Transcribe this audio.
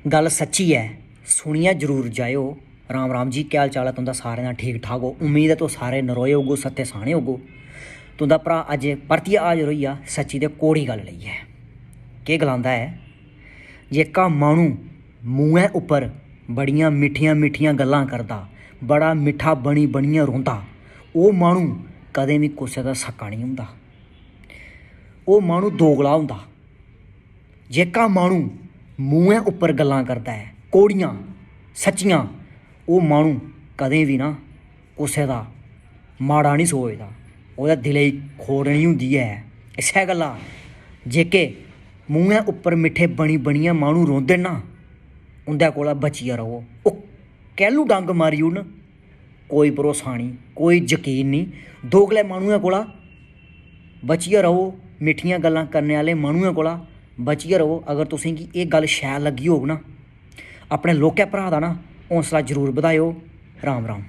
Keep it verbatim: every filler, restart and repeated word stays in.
गल्ल सच्ची ऐ, सुनियै जरूर जाएओ। राम राम जी, केह् हाल चाल ऐ तुं'दा? सारें दा ठीक ठाक हो? उम्मीद ऐ तुस सारे नरोए होगो, सत्ते साने होगो। तुं'दा भ्राऽ अज्ज परतियै हाजर होई गेआ सच्ची ते कौड़ी गल्ल लेइयै। केह् गलांदा ऐ, जेह्का माह्नू मुंहै उप्पर बड़ियां मिट्ठियां मिट्ठियां गल्लां करदा, बड़ा मिट्ठा बनी बनियै रौंह्दा, ओह् माह्नू कदें बी कुसै दा सक्का निं होंदा। ओह् माह्नू दोगला होंदा। जेह्का माह्नू मुंहै उप्पर गल्लां करदा ऐ, कौड़ियां, सच्चियां, ओह् माह्नू कदें बी ना कुसै दा माड़ा निं सोचदा, ओह्दे दिलै गी खोड़ निं होंदी ऐ। इस्सै गल्ला जेह्के मुंहै उप्पर मिट्ठे बनी बनियै माह्नू रौंह्दे ना, उं'दे कोला बचियै र'वो। ओह् कैह्लू डंग मारी ओड़न, कोई भरोसा निं, कोई यकीन निं। दोगले माह्नुएं कोला बचियै र'वो, मिट्ठियां गल्लां करने आह्ले माह्नुएं कोला बचियै र'वो। अगर तुसें गी एह् गल्ल शैल लग्गी होग ना, अपने लौह्के भ्राऽ दा ना हौसला जरूर बधाएओ। राम राम।